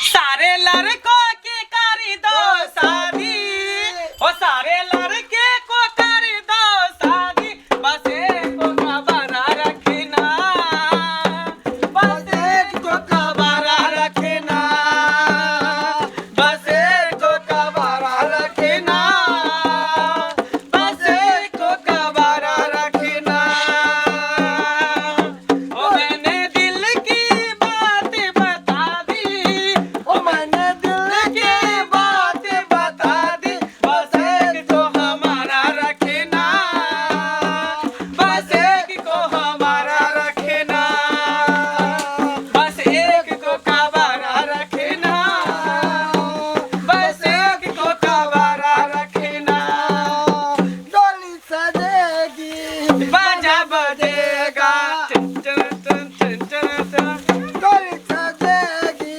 सारे लड़कों की करी दो शादी, ओ सारे लड़के को करी दो शादी, बस एक को कबारा रखना, बस एक को कबारा रखना, बस एक को कबारा रखना, बस एक को कबारा रखना। ओ मैंने दिल की बात बता दी, ओ मैंने दिल की बात बता दी, बस एक को हमारा रखना, बस एक को हमारा रखना, बस एक को कबारा रखना, बस एक को कबारा रखना। डोली सजेगी बाजा बजेगा, टन टन टन टन टन टन। डोली सजेगी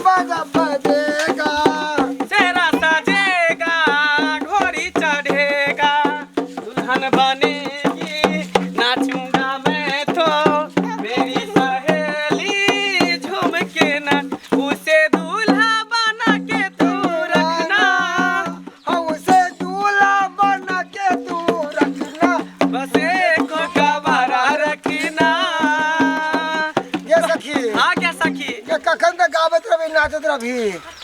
बाजा बजेगा, सेहरा सजेगा, घोड़ी चढ़ेगा, दुल्हन बनेगी, नाचूंगा मैं तो, मेरी सहेली झूम के ना, उसे दूल्हा बना के तू रखना, हम उसे दूल्हा बना के तू रखना, बस एक को कबारा रखना। ये सखी। हाँ क्या सखी? ये कखन तक गाबैत रहबी नाचैत रहबी?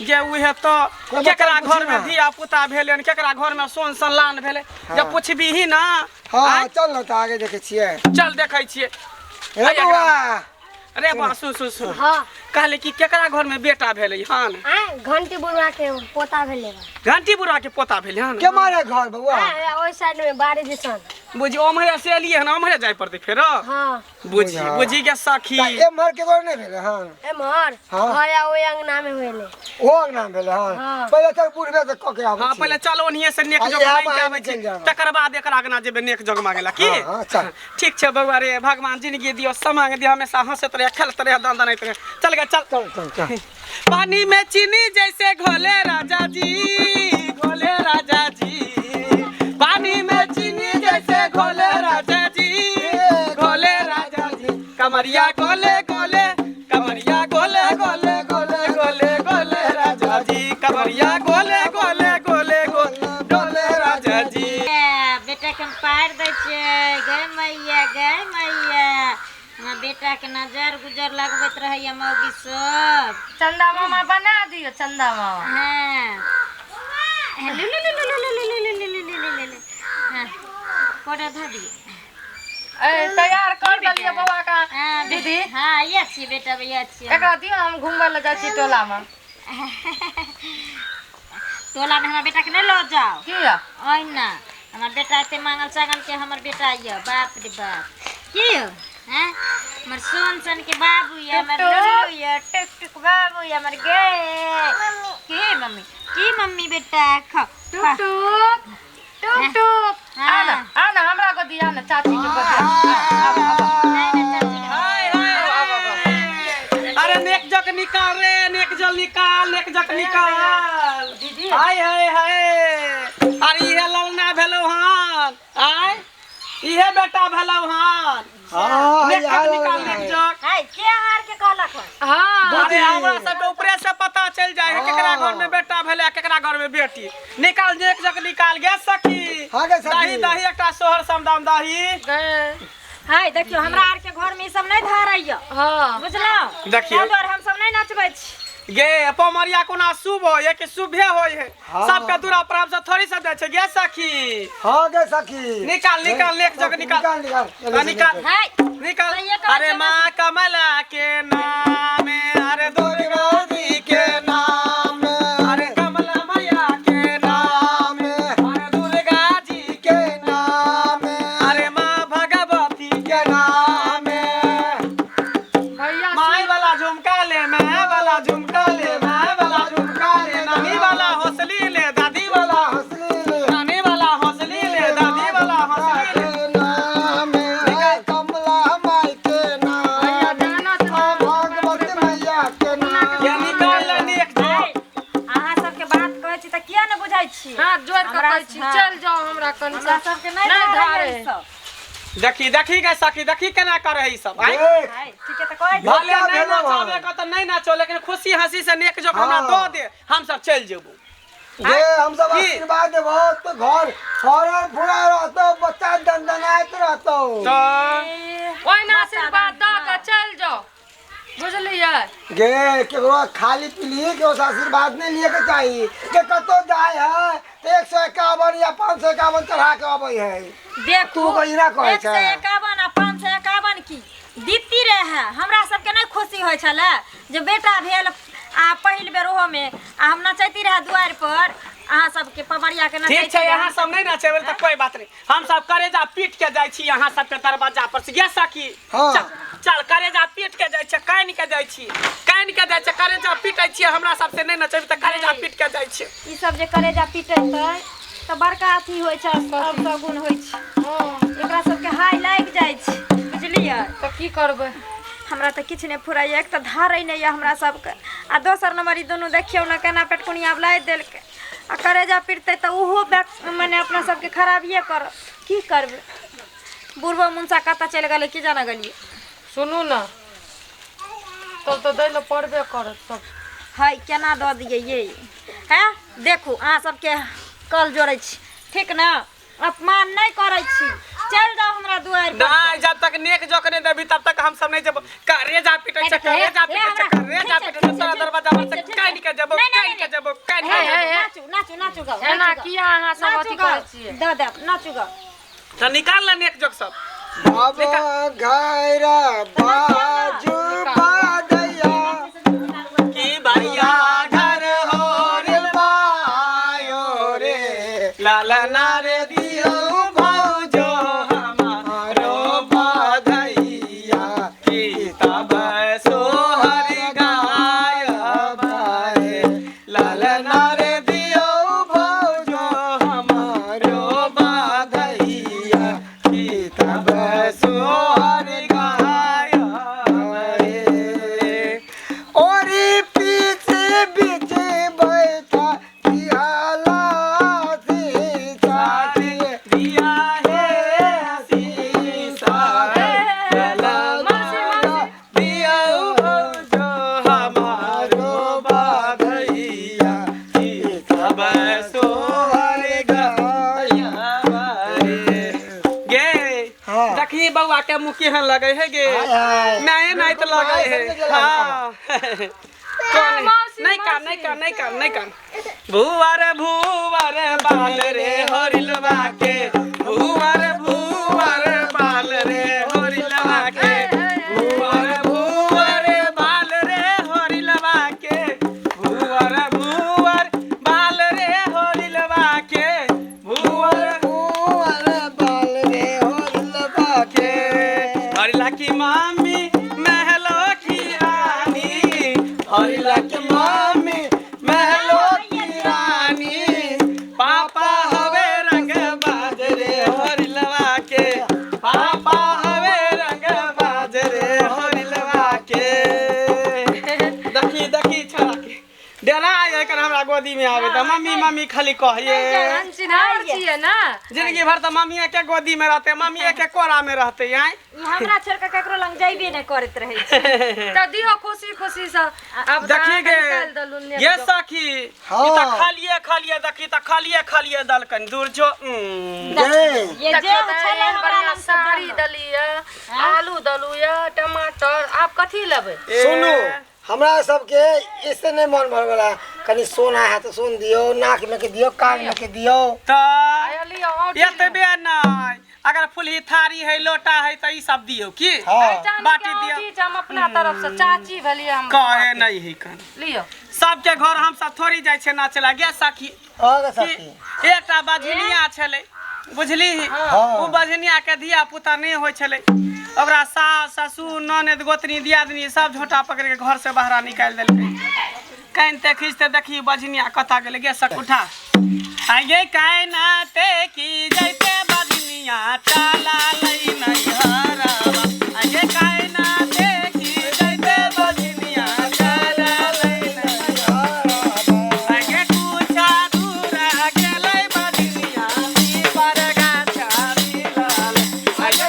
गे उहे तो कोई केकरा बच्चा घर में पूछी ना। धिया पुता भेलै हन, केकरा घर में सोन सनलान भेलै, जब पुछबीही ना। हाँ आँय? चल ना तऽ आगे देखै छियै। चल देखै छियै। हे आइ एकरा- बौआ। अरे बा, सुन सुन सुन। हाँ। कहले कि केकरा घर में बेटा भेलै हन? आँय, घंटी बुढ़वा के पोता भेलै बा। घंटी बुढ़वा के पोता भेलै हन। के मारे घर बौआ? आँय, ओहि साइड में बाड़ी दिसन। बुझी ओम्हरे से एलियै हन, ओम्हरे जाय पड़तै फेरो। हाँ। बुझी बुझा। बुझी के सखी। तऽ एम्हर केकरो नहि भेलै हन? एम्हर? हाँ। हाँ, या ओहि अंगना में होइले। ओहो अंगना मे भेलै हन? हाँ। पहिले तऽ बुढ़बे से कऽ के आबै हाँ छी। पहिले चल ओनिये से नेक आ जोग इएह मांगि के बाहर आबै छी, निकलि जायब। तकर बाद एकरा अंगना जेबै नेक जोग मांगे ला की? हाँ, हाँ, चल। ठीक छै बौआ रे, भगवान जिंदगी दियो, समांग दियो, हमेशा हंसैत रहे, खेलैत रहे, दनदनाइत रहे। चल गे चल। चल चल चल। पानी में चीनी जैसे घोले राजा जी, घोले राजा जी, पानी में चीनी जैसे घोले राजा जी, घोले राजा जी, कमरिया गोले गोले, कमरिया गोले गोले गोले गोले गोले राजा जी, कमरिया गोले गोले गोले गोले गोले राजा जी। बेटा के हम पारि दै छियै। गै मैया, गै मैया, हमर बेटा के नजर गुजर लगबैत रहैया मौगी सब। चंदा मामा बना दियो, चंदा मामा। हाँ। लु लु लु लु लु लु लु लु लु लु लु लु लु। हाँ, कोटा धऽ दियौ। ए, तैयार कर देलियै बौआ का। हाँ, दीदी। हाँ, इएह छियै बेटा, इएह छियै। एकरा दियो, हम घुमबै लए जाइ छी टोला में। टोला में हमर बेटा के नहि लऽ जाउ। किया? ओहिना हमर बेटा एते मांगल चांगल के हमर बेटा यऽ, बाप रे बाप। की यौ? हैं? हमर सोन सन के बाबू यऽ, हमर टुक टुक। लुल्लू यऽ, टुक टुक बाबू यऽ हमर गे। की मम्मी? की मम्मी बेटा? खाओ, टुक खाओ। टुक टुक टुक। हाँ। आ ना, आ ना, हमरा गोदी आ ना, चाची के गोदी आ। आब, आब, आब। नहि, नहि, चाची के। हाय, हाय, हाय। अरे नेक जग निकाल रे, नेक जल निकाल, नेक जग निकाल। दीदी। हाय हाय हाय। अरे इहे ललना भेलौ हन, आय इहे बेटा भेलौ हन। हाँ, नेक इएह जग निकाल, ललना नेक है। जग। हाय, के हार के कहलक हन? हाँ। अरे हमरा सबके ऊपरे से पता चल जाए है केकरा घर में बेटा भेलै आ केकरा घर में बेटी। निकाल नेक जग निकाल गे सखी। हाँ गे सखी। दही दही एकटा सोहर समदाम दही। गए। हाय देखियौ, हमरा आर के घर में ई सब नहि धरैया। हाँ। बुझलहुँ? देखियौ। ताहि दुआरे हम सब नहि नचबै छी। गे पमरिया कोना शुभ होय है कि शुभे होय है? हाँ। सबके दूरा पर हमसब थोड़ी सब जाइ छै गे सखी। हाँ गे सखी। निकाल निकाल नेक जग निकाल। निकाल निकाल। हाँ, निकाल। हाय। निकाल। सहिए कहै अरे छै माँ कमला के नाम, अरे दुर्गा जी के नाम, अरे कमला मैया के नाम, अरे दुर्गा जी के नाम, अरे माँ भगवती के नाम। भैया माई वाला झुमका ले, मैं वाला झुमका ले, मैं वाला झुमका ले, नानी वाला हौसली ले, दादी वाला हंसली ले। नानी वाला हौसली ले, दादी वाला हौसली ले। नाम कमला माई के नाम, भैया जाना आ भगवती मैया के नाम। ये निकाल ले नेक हाय, जग। अहाँ सबके बात कहै छी तऽ किया ने बुझै छी? हाथ जोड़ के हमरा- कहै छी, हाँ। चल जाओ, हमरा कनि हमरा सबके नहि नहि धरैया धारे। ई सब। देखी देखी गे सखी देखी केना करे है ई सब आँय? देख हाय, ठीक है तऽ कहै छी। भले बच्चा नहीं भेलौ हन। नचाबे के तऽ नहीं नाचो लेकिन खुशी हंसी से नेक जोक हमरा हाँ। दऽ दे हम सब चलि जेबो जे हम सब की? आशीर्वाद देबो तो घर हरर फुरा रहतो बच्चा दनदनाइत रहतो तऽ ओहिना आशीर्वाद दऽ कऽ चलि जाउ बुझलियै गे केकरो खाली पीली केकरो से आशीर्वाद नहीं लिए के चाही के कतो जाय है तो 151 या 551 चढ़ा के अबै है देखू तू कहिना कहै एक सए छै। एकावन आ 551 की दीप्ति रहे हमरा सबके नहि खुशी होइ छलै जे बेटा भेल आ पहिल बेर ओहोमे आ हम नचैती रहे दुआरि पर अहाँ सबके पवरिया के ठीक छै नचैती अहाँ सब नहीं नचेबै तऽ कोई बात नहीं हम सब करेजा पीट के जाइ छी अहाँ सबके दरवाजा पर से गे सखी हाँ। चल चल करेजा पीट के जाइ छै कानि के जाइ छी कानि के जाइ छै करेजा पीटै छियै हमरा सबसे नहीं नचेबै तऽ करेजा पीट के जाइ छी ई सब जे करेजा पीटैतै तऽ बड़का अथी होइ छै अपशगुन होइ छै एकरा सबके हाय लागि जाइ छै बुझलियै तऽ की करबै हमरा तऽ किछु नहि फुराइए एक तऽ धारै नहि यऽ हमरा सबके आ दोसर नम्बर ई दुनू देखियौ ने केना पेटकुनिया लादि देलकै आ करेजा पिटतै तऽ ओहो मने अपना सबके खराबिए करत की करबै बुढ़बो मुनसा कतऽ चलि गेलै की जाने गेलियै सुनू ने तब तऽ दै लए पड़बे करत सब है केना दऽ दियै ये हैं देखू अहाँ सबके कल जोड़ै छी ठीक ने अपमान नहि करै छी चलि जाउ हमरा दुआरि पर नहीं जब तक नेक जोक नहीं देबी तब तक हम सब नहीं जब करेजा पीटै छै करेजा पीटै छै करेजा पीटै छै तोरा दरवाजा पर से कानि के जबो कानि के जबो कानि के जबो नाचू नाचू नाचू गाउ एना किया अहाँ सब नाचू अथी गाउ करै छियै दऽ देब नाचू गाउ तऽ निकाल ले नेक जोक सब अब घर बाजू बादैया की भैया घर हो रे बायो रे लाला नारे दियो भौजो हमारो बाधैया की तब सोहर गाय बाए लाला नारे दियो भौजो हमारो बाधैया की तब सोहर गाय बाए। ओरी पीछे बीचे बैठा दियाला से सारे दिया है आशीष दिया भौजो हमारो बाधैया की तब सोहर गाय बाए। गे हाँ। देखी बौआ के मुँह केहन लगे है गे हाय हाय। नहीं नहीं तो लगे है हाँ कौन नहीं कान नहीं कान नहीं कान नहीं कान भुवर भुवर बाल रे हरिलवा के भुवर भुवर बाल रे हरिलवा के भुवर भुवर बाल रे हरिलवा के भुवर भुवर बाल रे हरिलवा के भुवर भुवर बाल रे हरिलवा के हरिला की मामी महलो की रानी हरिला की मामी महलो की रानी पापा हवे रंग बाजरे हरिलवा के पापा हवे रंग बाजरे हरिलवा के देखी देखी छड़ा के डेरा आय एकर हमरा गोदी में आवे त मम्मी मम्मी खाली कहिए अनचिन्हार छियै ने जिंदगी भर त मम्मी के गोदी में रहते मम्मी के कोरा में रहते आय ई हमरा छोड़ के ककरो लग जइबे नहि करैत रहै छै तऽ दियौ खुशी खुशी से आब तऽ देखी अहाँके गे निकालि देलहुँ नेक ये जोक। सखी ई त खालिए खालिए देखी त खालिए खालिए दलकन दूर जो गे ये जे देखियौ तऽ छलै एहन हमरा बढ़िआँ लग से साड़ी दऽ देलियै आलू देलहुँ यऽ टमाटर आब कथी लेबै सुनू हमरा सबके ऐसे नहीं मन भर वाला कनी सोना है तो सोन दियो नाक में के दियो कान में के दियो त आया लिअ औंठी एतबे नहि अगर फुलही थारी है लोटा है त ई सब दियौ की हाँ चाँदी बाटी के दियौ। औंठी छै, हम अपना तरफ से चाची भेलियै हम कहे नहीं है कन लिअ सबके घर हम सब थोड़ी जाइ छै नाचे ला गे सखी हाँ की सखी एकटा बझनिया छलै बुझली हाँ। ओ बझनिया के धिया पुता नहि होइ छलै ओकरा सास ससुर ननद गोतनी दियादनी सब झोटा पकड़ के घर से बाहर निकालि देलकै कानिते खींचते देखी बझनिया कतऽ गेलै गे सख उठा आगे कायनाते की जैते बझनिया चला लै नैहरवा आगे कायनाते की जैते बझनिया चला लै नैहरवा आगे कुछा दूरा गेलै बझनिया पीपर गाछा मिलल आगे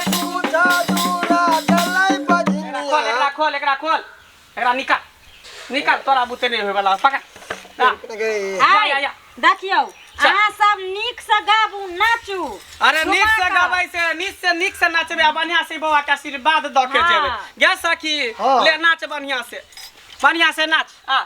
एकरा निकाल निकाल तोरा बुते नहीं होय वाला पकड़ आ, जा, जा, जा। देखियौ चल। अहाँ सब नीक से गाबू नाचू अरे नीक से झुमा कऽ। गाबै से नीक से नाचबै आ बढ़िया से बौआ के आशीर्वाद दऽ के हाँ। जेबै गे सखी हाँ। ले नाच बढ़िया से नाच आ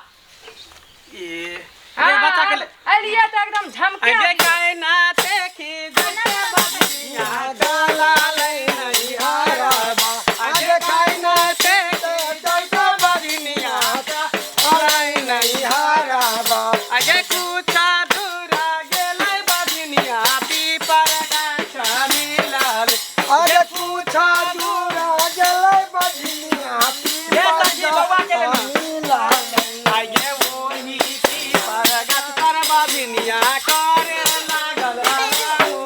ए रे बच्चा के ले अलिया तऽ एकदम झमके आगे गाय नाचे की जते बबिया डाला लै नहीं हरबा आगे गाय नाचे जते बबिया डाला नहीं हराबा आगे कुछा दूरा गेलै बबिया पीपर गाछ मिलल अरे पूछा दूरा गेलै बजनिया ये सखी बौआ के लेना। लेना आगे ओही पीपर गाछ पर बबिया करे लागल राउ।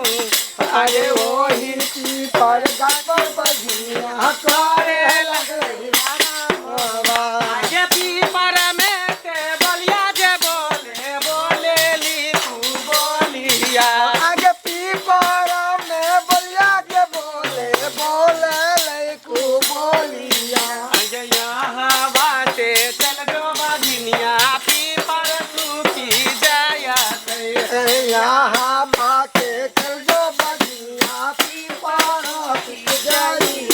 अरे ओही पीपर गाछ पर बजनिया करे लगलै रामा। आगे पीपर में ते बलिया जे बोले बोले ली तू बोलिया आगे पीपर में बलिया के बोले बोले लै को बोलिया आगे यहाँ बाटे चल गो बधिनिया पीपर सूखी जाया यहाँ बाटे चल जो बजनिया पीपर पी जाई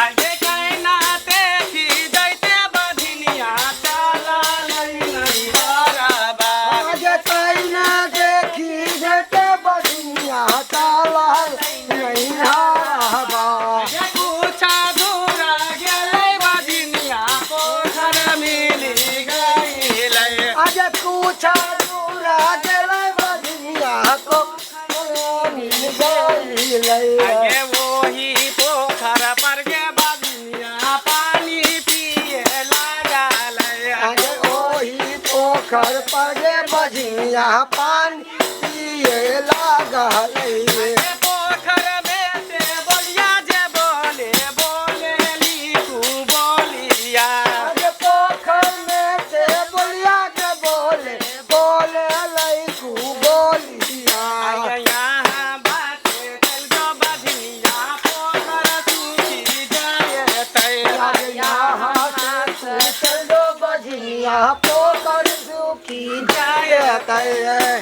आगे कहना देखी जैते बधिनिया चला नहीं नहीं बराबर आगे कैना देखी जेते बजनिया ताला नहीं हाबा आगे पूछा दूरा गेलै बधिनिया पोखर मिली गईलै आगे पूछा दूरा गेलै बजनिया को मिल गईलै आगे वही पोखर पर गे बधिनिया पानी पिए लागलै आगे ओही पोखर पर गे बजनिया पानी पिए लागलै आगे पोखर में से बोलिया जे बोले बोले ली तू बोलिया आगे पोखर में से बोलिया के बोले बोले लैकू बोलिया आगे यहाँ बाटे चल गो बधिनिया पोखर सूखी जायतै आगे यहाँ से चल दो बजनिया पोखर सूखी जायतै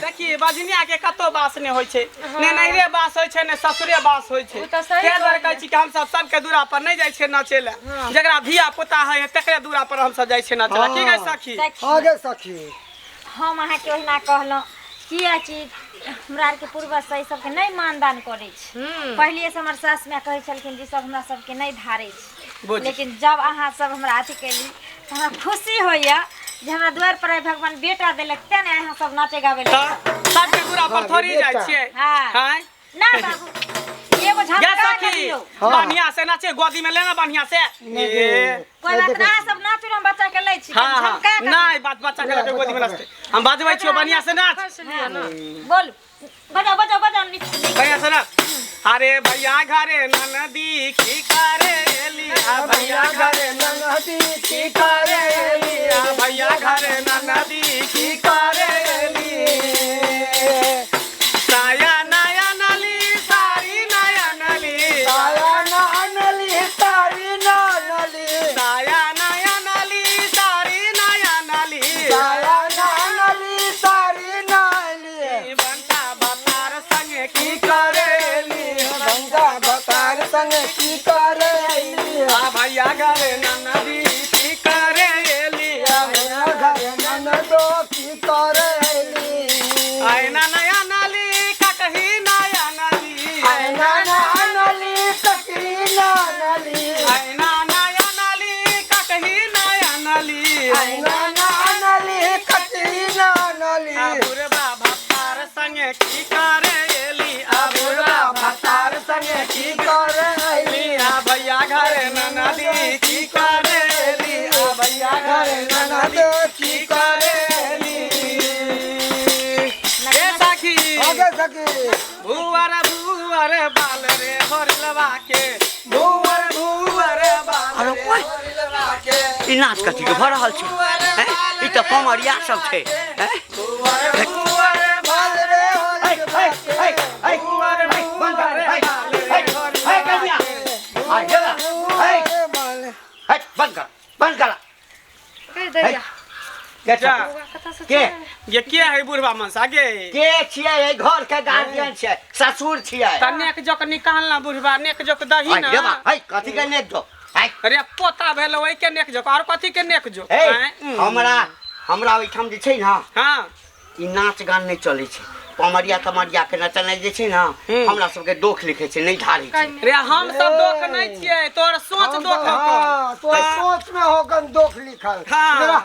देखी बजनिया के कतौ बास नहि होइ छै ने नैहरे बास होइ छै ने ससुरे बास होइ छै ओ तऽ सही ताहि दुआरे कहलियै। कहै छी कि हमसब सबके दूरा पर नहि जाइ छियै नाचै लए जकरा धिया पुता होइ है तकरे दूरा पर हमसब जाइ छियै नाचै लए की गै सखी देखियौ आगे सखी हम अहाँके ओहिना कहलहुँ किया चीज हमरा आरके पूर्वजसँ ई सबके नहि मानदान करै छै पहिलेसँ हमर सास माय कहै छलखिन जे ई सब हमरा सबके नहि धारै छै बुझ। लेकिन जब अहाँ सब हमरा अथी केली तऽ हमरा खुशी होइए जे हमरा दुआरि पर आइ भगवान बेटा देलक तेँ ने अहाँ सब नाचे गाबै तऽ लए सबके दूरा पर थोड़ी जाइ छियै हाँ। आँय ना बाबू एगो गे झमका सखी दियौ हाँ। बढ़िया से नाचे गोदी में लेना बढ़िया से ए कोई बात ना अहाँ सब नाचू हम बच्चा के लै छी हाँ हाँ झमका कऽ नहीं बात बच्चा के लगे गोदी में नाचते हम बजबै छियो बढ़िया से नाच फंस लिअ ना बोल बजाओ बजाओ बजाओ नीक नीक। भैया से नाच अरे भैया घरे ननदी की करे लिया भैया घरे ननदी की करे लिया भैया घरे ननदी की करे साया नया नली सारी नया नली साया ननली तारी ननली साया नया नली सारी नया नली साया ननली तारी ननली बंटा बतार संगे की करेली गंगा बतार संग की करे आ भैया घरे ननदी की करेली भैया घर ननदो की करे आईना नया नली कटही नया नली आईना ननली ककी ननली आईना नया नली कटही नया नली आईना ननली ककी ननली आ बुढ़बा भतार संगे की करेली आ बुढ़बा भतार संगे की की करे आ भैया घरे ननदी की करेली आ भैया घरे ननदी की करेली ए सखी आगे सखी भुवर भुवर बाल रे होरलवा के भुवर भुवर बाल अरे रे ओए। होरलवा के ई नाच कथी के भऽ रहल छै हैं? ई तऽ कमरिया सब छै हैं? भुवर भुवर बाल रे होरलवा के भुवर भुवर बाल रे होरलवा कन्या। के आ, गेला। भुवर बाल हट, बंद कर बंद कर के जा। छथुन? के ये के है बुढ़वा मनसा गे के छियै एहि घर के गार्जियन छियै ससुर छियै त नेक जोक निकालना बुढ़वा नेक जोक दही है ना बा है कथी के नेक दो है अरे पोता भेल ओहि के नेक जोक और कथी के नेक जोक हे आँय? हमरा हमरा ओहिठाम जे छै ने हाँ ई नाच गान नहि चलै छै पमरिया तमरिया के नचनाइ जे छै ने हमरा सबके दोख लिखै छै नहि धारै छै रे हम सब दोख नहि छियै तोर सोच हम दोख तो- हको हाँ, तोर सोच में होकन दोख लिखल हाँ। इधर आ,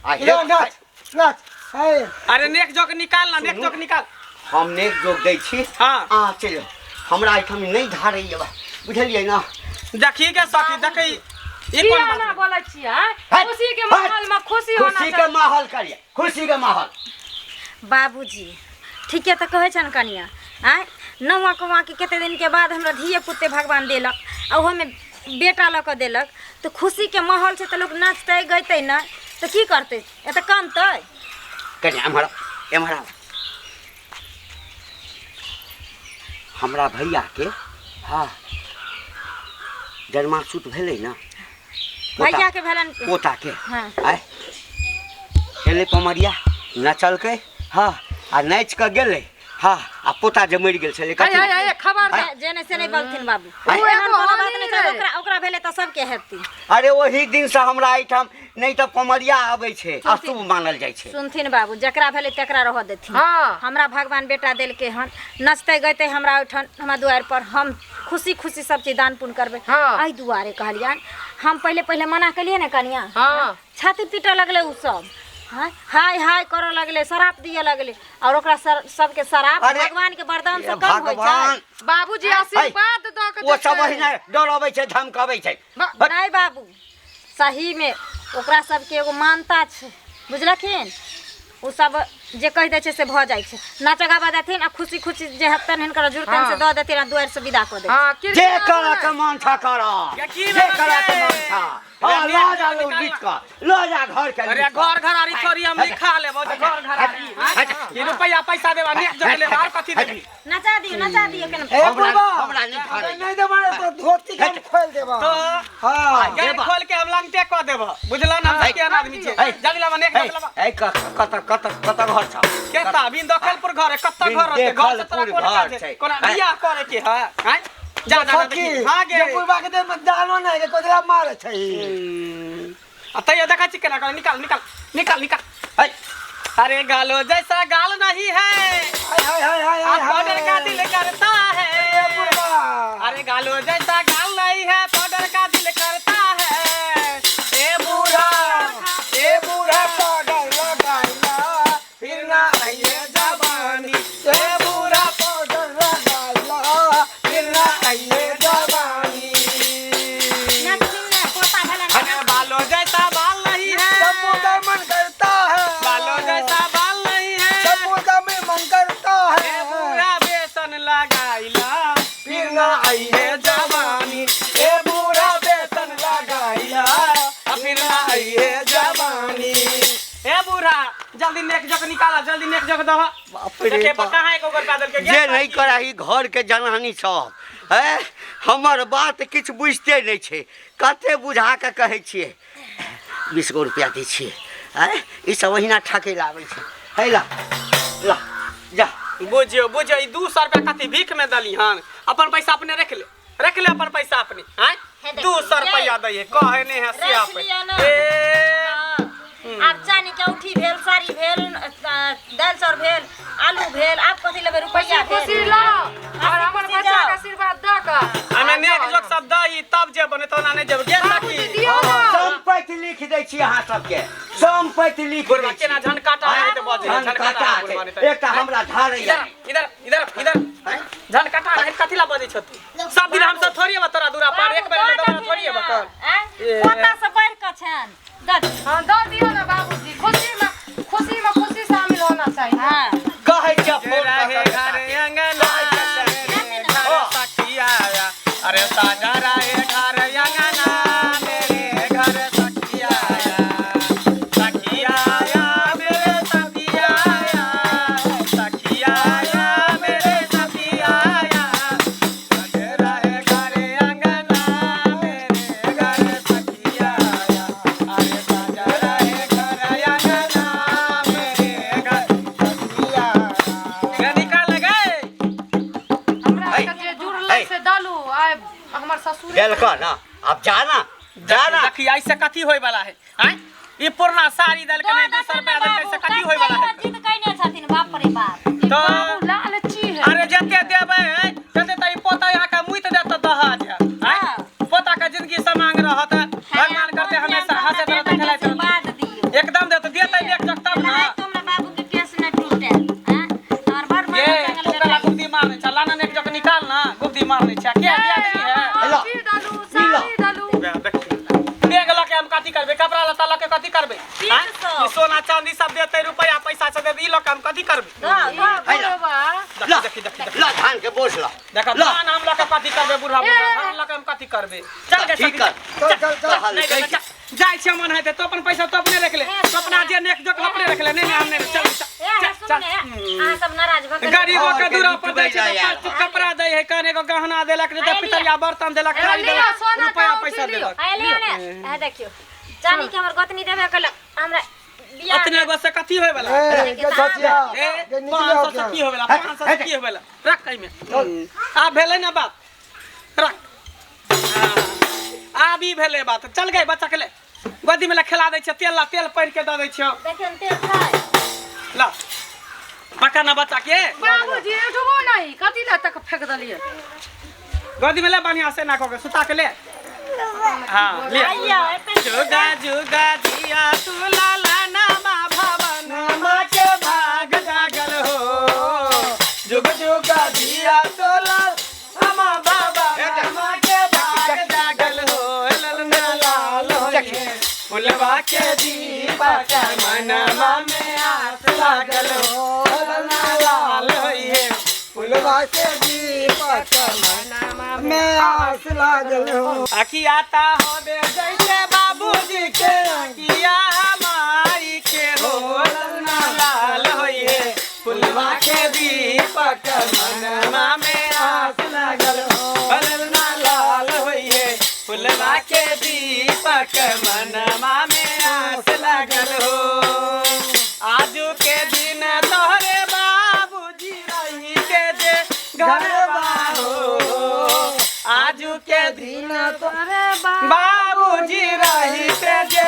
आ हे इधर आ, नाच नाच है अरे नेक जोक निकाल ना नेक जोक निकाल हम नेक जोग दै छी हाँ। अहाँ चलि हमरा एहिठाम नहि धारैए बा बुझलियै ने देखी के सखी देखी ई की कोन एना बात बोलै छियै आँय? हट, खुशी के हट। माहौल में खुशी होना खुशी के चाही माहौल करिए खुशी के माहौल बाबूजी ठीके तऽ कहै छनि कनिया आँय नौआ कौआ के कते दिनके बाद हमरा धिये पुते भगवान देलक आ ओहोमे बेटा लऽ कऽ देलक तऽ खुशीके माहौल छै तऽ लोक नाचतै गैतै नहि तऽ की करतै एतऽ कानतै कनि एम्हर आउ, एम्हर आउ। हमरा भैया के हाँ जन्मासूत भेलै ने भैया के भेलनि पोता के हाँ। आय एलै पमरिया नचलकै हाँ आ नाचि कऽ गेलै हाँ आ पोता जे मरि गेल छलै हे कथी हे हे खबर आँय? जे नहि से नहि बोलथिन बाबू आँय? ओ एहन कोनो बात होली नहि छै रे। ओकरा ओकरा भेलै तऽ सबके हेतै अरे ओही दिनसँ हमरा एहिठाम नहि तऽ पमरिया आबै छै अशुभ मानल जाइ छै सुनथिन बाबू जकरा भेलै तकरा रहऽ देथिन हाँ। हमरा भगवान बेटा देलकै हन नचतै गैतै हमरा ओहिठाम हमरा दुआरि पर हम खुशी खुशी सब चीज दान पुण्य करबै हाँ। एहि दुआरे कहलियनि हम पहिले पहिले मना केलियै ने कनिया हाँ। छाती पीटऽ लगलै ओ सब हाँ हाय हाय करऽ लगलै श्राप दिअ लगलै और ओकरा सबके श्राप अरे, भगवान के वरदान से कम होइ छै भगवान बाबूजी आशीर्वाद दऽ के ओ सब जेतै। ओहिना डरबै छै धमकबै छै हट, नहि बाबू सही में ओकरा सबके एगो मानता छै बुझलखिन ओ सब जे कहि दै छै से भऽ जाइ छै नाच गाबऽ देथिन आ खुशी खुशी जे हेतनि हिनकर जुड़तनि से दऽ देथिन आ दुआरि से विदा कऽ देथिन हाँ जे कृष्णा करऽ के मन छ कर की जे भेल करऽ के रे? मन छ हाँ लऽ जा लोग बीच कऽ लऽ जा घर के अरे घर घर आरी थोड़ी हम लिखा लेबो जे घर घर आरी ये रुपया पैसा देबा नेक जोक लेबा और कथी देबी नचा दियौ नचा दियौ केना ए हमरा- बुढ़बा हमरा नहि धारैए। नहीं देबा तो धोती के हम खोल देबा तो हाँ गाय देबा। खोल के हम लंगटे कऽ देबो बुझला ना हम केहन आदमी छियै है। जल्दी लाबा नेक जोक लाबा है कत कत कत घर छ केता बिन दखलपुर घर है कत्ता घर रहते घर से तोरा देखलपुर कोन काज घर है छै। कोना है। बियाह करे के है हैं जा जा जा सखी देखी हाँ गे जे बुढ़बा के देह में दानो नहीं के कोदरा मारे छै आ तैयो देखा छी केना करे निकाल निकाल निकाल निकाल है अरे गालो जैसा गाल नहीं है हाय हाय हाय हाय आप हाय पाउडर का दिल करता है बुढ़बा अरे गालो जैसा गाल नहीं है पाउडर का दिल करता है ए बूढ़ा ए बूढ़ा पाउडर लगाइला फिर ना आइए जवानी ए बूढ़ा पाउडर लगाइला फिर ना आइए जवानी नचथिन ने पोता भेलनि अरे बालो जैसा बाल नहीं है सबका मन करता है बालो जैसा बाल नहीं है सबका में मन करता ए है बूढ़ा बेसन लगाइला फिर ना आइए जवानी ए बूढ़ा बेसन लगाइला फिर ना आइए जवानी ए बूढ़ा जल्दी नेक जक निकाला जल्दी नेक जक दह बाप रे देखे बाप। कहाँ एको गोर पैदल के जे नहि कराही घर के जनानी सब है हमर बात किछु बुझिते नहि छै कते बुझा कऽ कहै छियै 20 गो रुपया दै छियै आँय ई सब ओहिना ठकै लए आबै छै है ला ला जा बुझियो बुझियो ई 200 रुपया कथी भीख में दली हन अपन पैसा अपने रख ले रख ले अपन पैसा अपने आँय हे देखी, 200 रुपया दैए कहे नहीं है से रख आप लिअ ना। ए हाँ। आब चानी के औंठी भेल साड़ी भेल दालि चाउर भेल आलू भेल आब कथी लेबै रुपैआ खुशी भेल लाओ और हमर खुशी बच्चा जाओ। के आशीर्वाद दऽ कऽ हमे नेक जोक सब दही तब जे बने तो ना नहीं जेब गे बाबूजी सखी दियौ ना सम्पत्ति लिख दै छी अहाँ सबके सम्पत्ति लिख बुढ़वा दै छी केना झनकाटा है तऽ बजे झनकाटा झनकाटा छै। बुढ़वा नहि तऽ एकटा हमरा धारैया इधर इधर इधर इधर झनकाटा है कथी ला बजै छौ तू सब दिन हम सब थोड़ी अबा तोरा दूरा पर एक बेर दोबारा थोड़ी अबा कर आँय? पोता से बढ़ि कऽ छनि दऽ दियौ। हाँ दऽ दियौ ना बाबूजी खुशी में खुशी शामिल होना चाहिए हाँ कहै छियै फोन रहे कऽ कऽ घर अंगना मेरे घर सखिया अरे साजा रहे घर अंगना मेरे घर सखिया सखिया मेरे सखिया सखिया मेरे सखिया साजा रहे घर अंगना मेरे घर सखिया अरे साजा रहे घर अंगना देलकऽ ना, आब जा ना, जा ना। देखी ऐसे कथी होय वाला है आँय? ई पुरना साड़ी देलकै नहीं 200 रुपया देलकै, से कथी होय वाला है? जिद कइने छथिन, बाप रे बाप। तो बाबू लालची है। अरे जते देबै तते त ई पोता यहाँ के मुइत देत दहाज आँय? पोता के जिंदगी समांग रहत, भगवान करते हमेशा हंसैत रहत खेलाइत रहत। बाद दियौ एकदम देत देतै देख तक तब ना। हमरा बाबू के केस न टूटे। हां, हमर बड़ ये मन तू कला गुद्दी मारने छ, लाना ने एक जग निकाल ना, गुद्दी मारने छ के दिया देनी है। ला। औंठी डालू, साड़ी डालू। बैग लके हम कथी करबै? कपड़ा लत्ता लके कथी करबै? आँय? ई सोना चांदी सब देतै, रुपया पैसा सब देतै, ई लके हम कथी करबै? है ला। देखी ला। देखी देखी देखी। ला धान के बोझ ला। देखा ला। धान हम लके कथी करबै? बुढ़ा बुढ़ा धान लके हम कथी करबै? चल गे ठीक सखी, है। चल चल चल। चल, नहीं, कहै नहीं, चल। जाइ छै मन हेतै तो अपन पैसा तो अपने रख ले, तो अपना जे नेक जोक अपने रख ले। नहीं नहीं हम नहीं, चल चल ए चल सुन चल। ने, अहाँ सब नाराज भ के गरीबो के और दूरा पर दै छै के तऽ पाँच कपड़ा दै है, काने को गहना देलक, नहीं तऽ पितरिया बर्तन देलक, ए, थारी लिअ, देलक, सोना रुपया के औंठी पैसा लिअ। देलक। आइले ने, ए देखियो जानी के हमर गोतनी देबे कहलक हमरा बियाह। अतने गो से कथी होय वाला? ए के छछिया ए के निकले 500 हो से क्या? की होय वाला? 500 से की होय वाला? रख एहिमे। आब भेलै ने बात, रख। हाँ, आब ई भेलै बात। चल गए बच्चा के ले गोदी में ला खेला दै छै, तेल ला तेल पहिर के दऽ दै छियौ। देखियौ ने तेल छै। ला पका ना बच्चा के। बाबूजी उठबो नहीं, कथी ला तक फेंक देलियै? गोदी में ले बढ़िया से ना कऽ के सुता के ले। हाँ ले। आइयो एते जुगा जुगा दिया तू लाला नामा भवन मा के भाग जागल हो, जुग जुगा दिया तो लाल नामा बाबा नामा के भाग जागल हो, ललना लाल होइए फुलवा के दीपक मनमा में आस लागल हो, ललना लाल होइए फुलवा के दीपक में आस लागल हो। अखियाता होबे जैसे बाबूजी के अखिया माई के हो, ललना लाल होइए फुलवा के दीपक मनमा में आस लागल हो, ललना लाल होइए फुलवा के दीपक मनमा में आस लागल हो। आजू के दिन तोहरे बाबूजी रही के जे घरवा हो, आजू के दिन अरे बा बाबूजी रही ते जे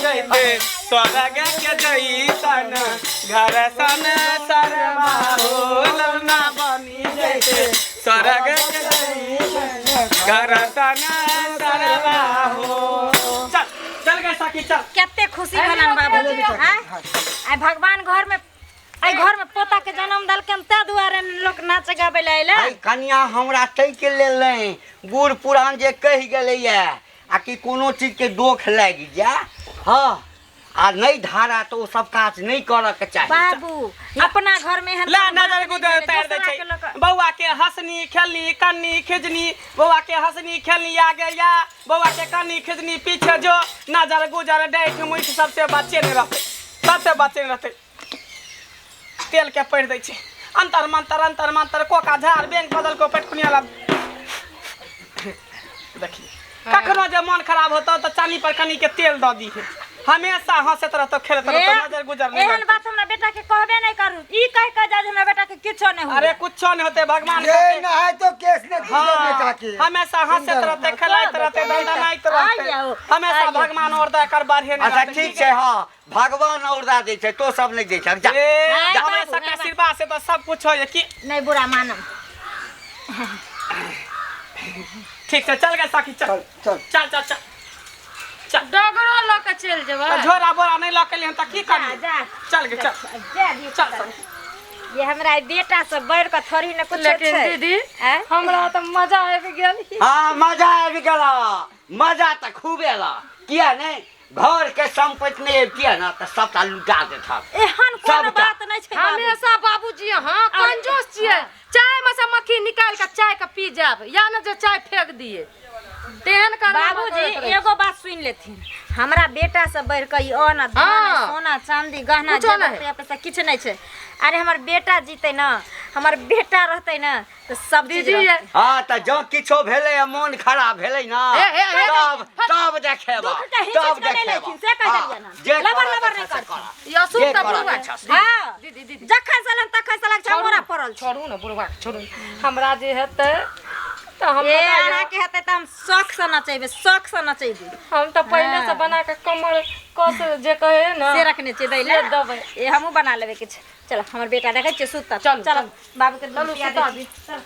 जैते स्वर्ग के जैसन घर सन सरवा हो, ललना बनी जैते स्वर्ग के जैसन घर सन सरवा हो। चल चल गए सखी चल। कते खुशी भेलन बाबूजी। हां, आइ भगवान घर में, आइ घर में पोता के जन्म देलकन, ते दुआरे लोक नाच गाबै ले अइले। आई कनिया हमरा ताहि लेल नहि, बूढ़ पुरान जे कहि गेलैए आ कि कोनो चीजके दोख लागि जाय, हँ, आ नहि धारा तऽ ओ सब काज नहि करऽके चाही। बाबू अपना घर में एहन ला कोनो नजर बात गुदर नहि उतारि दै दोसरा छै। के लोक बौआ के हंसनी खेलनी कन्नी खिजनी, बौआ के हंसनी खेलनी आगे या, बौआ के कन्नी खिजनी पीछे जो, नजर गुजर डैठ मुठ सबसे बच्चे नहीं रहते, सबसे बच्चे नहीं रहते। तेल के पढ़ दै छै अंतर मंतर अंतर मंतर कोका झाड़ बेंग बदल को पेटकुनिया ला। देखिए कखनो जे मन खराब होता तो चानी पर कनी के तेल दऽ दी है, हमेशा हंसैत रहतो खेलैत रहतो, नजर गुजर नहीं एहन लगतौ। बात हमरा बेटा के कहबे नहीं करू, ई कह के जा जे हमरा बेटा के किछो नहीं हो। अरे कुछो नहीं होते भगवान ये करते। नहाय तो केस ने हाँ, बेटा के। हमेशा हंसैत रहते खेलाइत रहते दंदनाइत रहते, आइयो, हमेशा आइयो। भगवान और कर बढ़े नहीं अच्छा रहते, ठीक छै, हँ, भगवान औरदा दै छै, तो सब नहि दै छै, जा। ए, जा। हमरा सबके आशीर्वाद से तो सब कुछ होइए की। नहीं बुरा मानम। ठीक छै, चल गए सखी, चल चल चल चल चल चल चल। डगरो लऽ के चलि जेबै। तऽ झोरा बोरा नहि लऽ के एलियै हन तऽ की जा करी? जा चल गे चल जा दियौ। चल सखी। ये हमरा बेटा से बढ़ के थोड़ी ने कुछ लेकिन छै। दीदी आँय? हमरा तऽ मजा आबि गेल। हँ, मजा आबि गेल, मजा तऽ खूब एल, किया नहि घर के संपत्ति नहि अबितियै ने तऽ सबटा लुटा देथक। एहन कोनो सबटा। बात नहीं छै बाबू। हमेशा बाबूजी अहाँ कंजूस छियै, चाय में से मक्खी निकाल के चाय के पी जाब या न जे चाय फेंक दिए, तेहन कारनामा बाबूजी करैत रहै। एगो बात सुनि लेथिन, हमरा बेटा से बढ़ के ई अन्न धन हाँ। सोना चांदी गहना कुछो जेवर नहि। रुपया पैसा किछु नहीं छै। अरे हमर बेटा जीते ना, हमर बेटा रहते ना तो सब चीज दीदी रहतै। हँ, तऽ जँ किछो भेलै आ मोन खराब भेलै ना, हे, हे, हे, तब हे। तब देखेबा, दुख के हिचकिच तब के नहि देखेबा। लेथिन, से कहि हँ, देलियनि हन। जे लबर करऽ लबर के नहि छै से करथिन। करऽ। ई अशुभ जे तऽ करऽ बुरा के छै से। हाँ। दीदी दीदी जखन सलन तखन सलन चमोरा पड़ल। रहल छी। छोड़ू ने बुढ़वा के, छोड़ू। हमरा जे हेतै तऽ हम ए पता यऽ, अहाँके हेतै तऽ हम शौक से नचेबै, शौक से नचेबै। हम तऽ पहिले से बना के कमर कस जे कहे ने से रखने छियै दै लए। से देबै। ए हमहूँ बना लेबै किछु। चलो, हमर बेटा देखै छियै सुतल। चलू, चलो चलू। बाबू के चलू, दूध पिया सुता दै छी। चलो।